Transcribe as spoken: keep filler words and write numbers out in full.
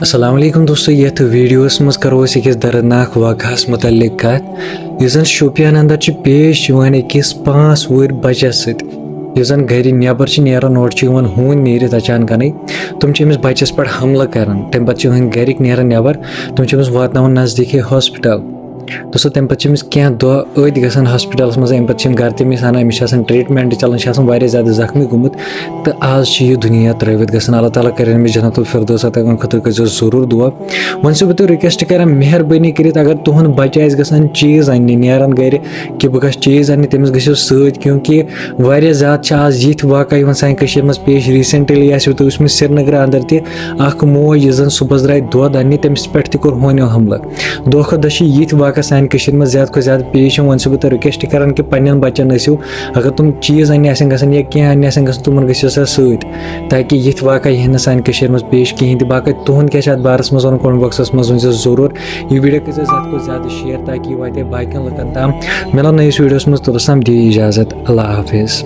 السلام علیکم دوستو، یتھ ویڈیوس منٛز کرو أسۍ أکِس دردناک واقعس متعلق کتھ، یُس زن شوپیان اندر چھُ پیش یِوان أکِس پانٛژھ وُہٕرۍ بچس سۭتۍ، یُس زن گرِ نٮ۪بر چھِ نیران، اورٕ چھُ یِوان ہوٗنۍ نیٖرِتھ اچانکنٕے۔ تِم چھِ أمِس بچس پٮ۪ٹھ حملہٕ کران، تمہِ پتہٕ چھِ یِہٕنٛدۍ گرِکۍ نیران نٮ۪بر، تِم چھِ أمِس واتناوان نزدیٖکی ہاسپٹل۔ دوستو، تمہِ پتہٕ چھِ أمِس کینٛہہ دۄہ أتھۍ گژھان ہاسپٹلس منٛز، امہِ پتہٕ چھِ یِم گرٕ تہِ أمِس انان، أمِس چھِ آسان ٹریٹمنٹ چلان، چھِ آسان واریاہ زیادٕ زخمی گوٚمُت۔ تہٕ آز چھُ یہِ دُنیا ترٲوِتھ گژھان۔ اللہ تعالیٰ کَرِ أمِس جنت الفردوس عطا، اَمہِ خٲطرٕ کٔرۍزیو ضروٗر دُعا۔ وۄنۍ چھُسو بہٕ تۄہہِ request کران، مہربٲنی کٔرِتھ، اگر تُہُنٛد بَچہٕ آسہِ گژھان چیٖز اَننہِ، نیران گرِ کہِ بہٕ گژھٕ چیٖز اَننہِ، تٔمِس گٔژھِو سۭتۍ، کیونکہ واریاہ زیادٕ چھِ آز یِتھۍ واقعہٕ یِوان سانہِ کٔشیٖرِ منٛز پیش۔ Recently آسِوٕ تۄہہِ وٕچھمٕتۍ سرینگرٕ اندر تہِ اَکھ موج، یُس زَن صُبحس درٛاے دۄد اَننہِ، تٔمِس پٮ۪ٹھ تہِ کوٚر ہوٗنیو حملہٕ۔ دۄہ کھۄتہٕ دۄہ چھِ یِتھۍ واقعہٕ سانہِ کٔشیٖرِ منٛز زیادٕ کھۄتہٕ زیادٕ پیش یِوان۔ وۄنۍ چھُسو بہٕ تۄہہِ request کران کہِ پننٮ۪ن بَچَن ٲسِو، اگر تِم چیٖز اَننہِ آسن گژھان یا کینٛہہ اَننہِ آسن گژھان، تِمَن گٔژھِو سا سۭتۍ، تاکہِ یِتھۍ واقعہٕ یِن نہٕ سانہِ کٔشیٖرِ منٛز پیش کِہیٖنۍ تہِ۔ باقٕے تُہُنٛد کیٛاہ چھُ اَتھ بارَس منٛز وَنُن؟ Comment boxس منٛز ؤنۍزیو ضروٗر۔ یہِ video کٔرۍزیو زیادٕ کھۄتہٕ زیادٕ share، تاکہِ یہِ واتہِ باقین لُکن تام۔ مِلو نٔیِس ویڈیوَس منٛز، توٚتَس تام دِیِو اِجازت۔ اللہ حافظ۔